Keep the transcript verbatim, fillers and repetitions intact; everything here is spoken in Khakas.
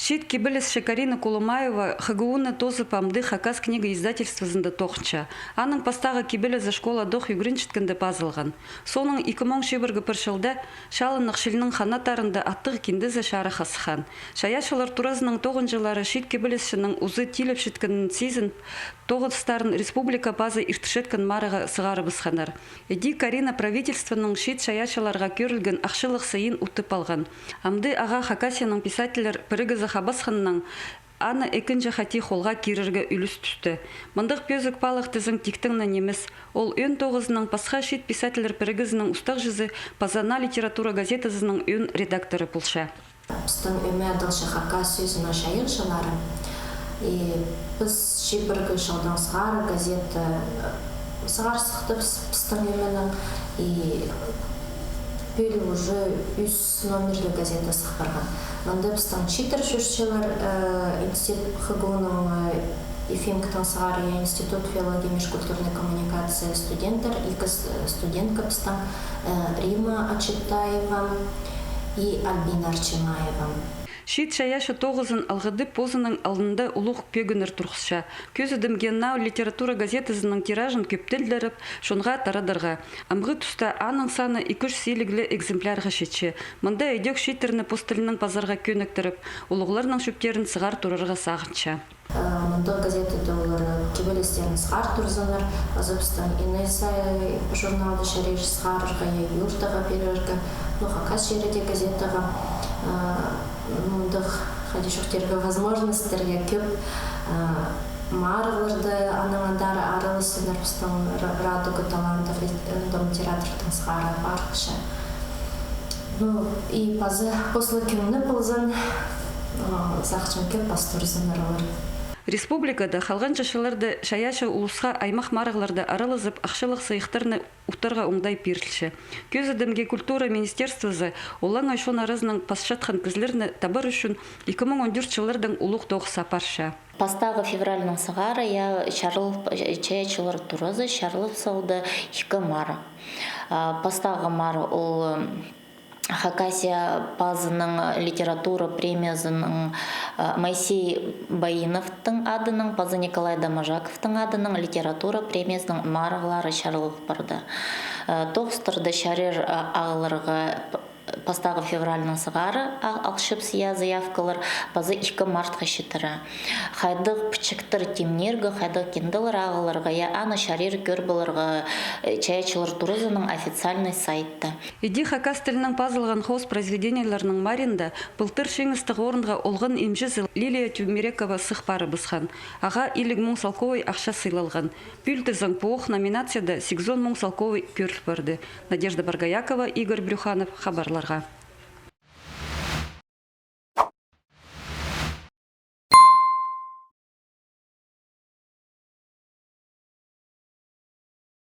Чиит кибелісчі Карина Кулумаева ХГУ-ны тоозып, амды Хакас книга издательствозында тоғынча. Аның пастағы кибелізі школадох ӱгренчеткенде пазылған. Соонаң ікі муң чибіргі пір чылда чалынах чилнің ханаттарында аттығ киндезі чарыхха сыххан. Чайаачылар туразының тоғынҷылары чиит кибелісчінің узы тилепчеткенін сизін, тоғыстарын республика пазы иртірчеткен марығға сығарыбысханнар. Іди Карина правительствоның чиит чайаачыларға кӧрілген ахчылығ сыйын утып алған. Амды ағаа Хакасияның писательлер пірігізі хабасханнаң, аны ікінҷі хати холға кирерге ӱлӱс тӱсті. Мындағ пӧзік паалах тізең тиктең не нимес. Ол ӧӧн тоғызынаң пасха чиит писательлер пірігізінің устағҷызы паза «Ана литература» газетазының ӧӧн редакторы полча. Пістің ӧме адалча «Хакас сӧзінің» чайаачылары. И піс чибіргі чылдаң сығара газета, э, сығар сыхты піс-, пістің ӧменің. И пӧлі уже ӱс номерлі газета сых парған. Мында пістің читір чӧрчелер, э, институт, ХГУ-ның, э, ИФИМК-тың сығара, я, Институт филологии и межкультурной коммуникации студенттер, ікі с-, студентка пістің, э, Римма Ачетаева и Альбина Арчимаева. Чиит чайаачы тоғызын алғыдып, позының алнында улуғ пӧгіннер турғысча. Кӧзідімге, «Ана литература» газетазының тиражын кӧптелдіріп, чонға тарадарға. Амғы туста аның саны ікі чӱс илиг ле экземплярға читче. Мында ідӧк чииттерні пос тілінең пазарға кӧніктіріп, улуғларның чӧптерін сығар турарға сағынча. Э, мындағ газетада олар кибелістерін сығар турзыннар, азыбыстан «Инай сай» журналды чарир сығарарға, я, «Юртаға» пирерге, ну, «Хакас чирі» дее газетаға. Э, мындағ, хайди чоохтирға, возможностьтар, я, кӧп. Э, марығларда анаң андар аралассыннар, пістің Ра-, «Радуга талантов», э, Дом театртың сығара парыхча. Ну, и паза пос ла кӧңні ползын, э, сағынчам, кӧп пас турзыннар олар. Республикада халғанҷы чылларда чайаачы улусха аймах марығларда аралазып, ахчалығ сыйыхтарны уттарға оңдай пирілче. Кӧзідімге, культура министерствозы олаңай чон аразынаң пасчатхан кізілерні табар ӱчӱн ікі муң он тӧрт чыллардаң улуғ тоғыс апарча. Пастағы февральның сығара, я, чарыл-, чайаачылар туразы чарылып салды ікі марығ. А, пастағы марығ ол, м, Хакасия пазының литература премиязының, а, Моисей Баиновтың адынаң паза Николай Доможаковтың адынаң литература премиязының марығлары чарылып парды. А, тоғыстарны чарир, а, ағыларға п-, пастағы февральның сығара а-, алчабыс, я, заявкалар, паза ікі мартха читіре. Хайдағ пічіктер тимнирге, хайдағ кинделер ағыларға, я, аны чарир кӧр поларға, э, чайаачылар туразының официальный сайтта. Іди хакас тілінең пазылған хоос произведениелернің маринда пылтыр чиңістіг орынға олған имҷізі Лилия Тюмерекова сых парыбысхан. Ағаа илиг муң салковай ахча сыйлалған. Пӱӱл тізең, пу ох номинацияда сигізон муң салковай кӧріл парды. Надежда Боргоякова, Игорь Брюханов, «Хабарларға».